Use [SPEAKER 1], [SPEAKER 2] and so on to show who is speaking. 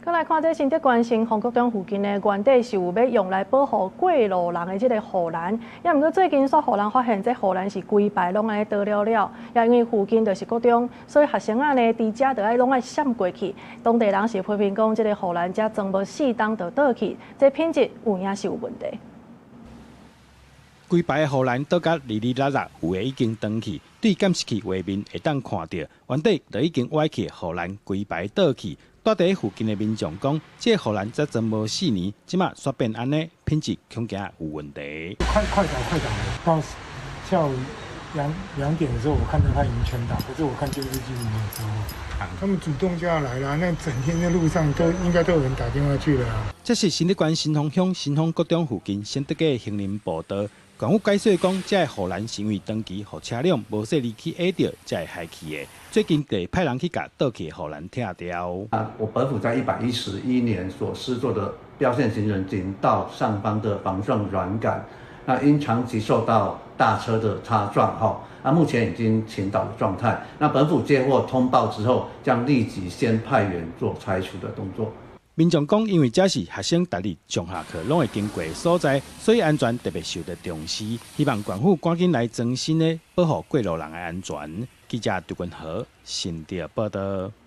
[SPEAKER 1] 閣來看這新竹縣新豐國中附近的原底是有欲用來保護過路人的這個護欄，也毋過最近煞予人發現這護欄是規排攏按呢倒了了，也因為附近就是國中，所以學生仔呢佇遮就愛攏愛閃過去。當地人是批評講，這個護欄才裝無四冬就倒去，這品質有影是有問題。
[SPEAKER 2] 規排的護欄倒甲離離落落，有的已經斷去。對監視器畫面會當看著，原底就已經歪去的護欄規排倒去。蹛佇附近的民眾講，這個護欄才裝無四年，這馬煞變按呢，品質恐驚有問題。
[SPEAKER 3] 快快倒快倒，到下午兩點的時候，我看到他已經全倒，可是我看監視器沒有車禍。他們主動就要來啦，那整天在路上都應該都有人打電話去了。
[SPEAKER 2] 這是新竹縣新豐鄉新豐國中附近新德街行人步道。縣府解釋講，這個護欄是因為長期予車輛無細膩去壓著，才會害去的。最近就派人去共倒去的護欄拆掉。
[SPEAKER 4] 啊，我本府在111年所施作的標線行人井道上方的防撞軟桿，那因長期受到大車的擦撞，哈，那目前已經傾倒的狀態。那本府接獲通報之後，將立即先派員做拆除的動作。
[SPEAKER 2] 民眾講，因為這是學生逐日上下課攏會經過的所在，所以安全特別受到重視。希望縣府趕緊來裝新的，保護過路人的安全。記者杜君和新竹報導。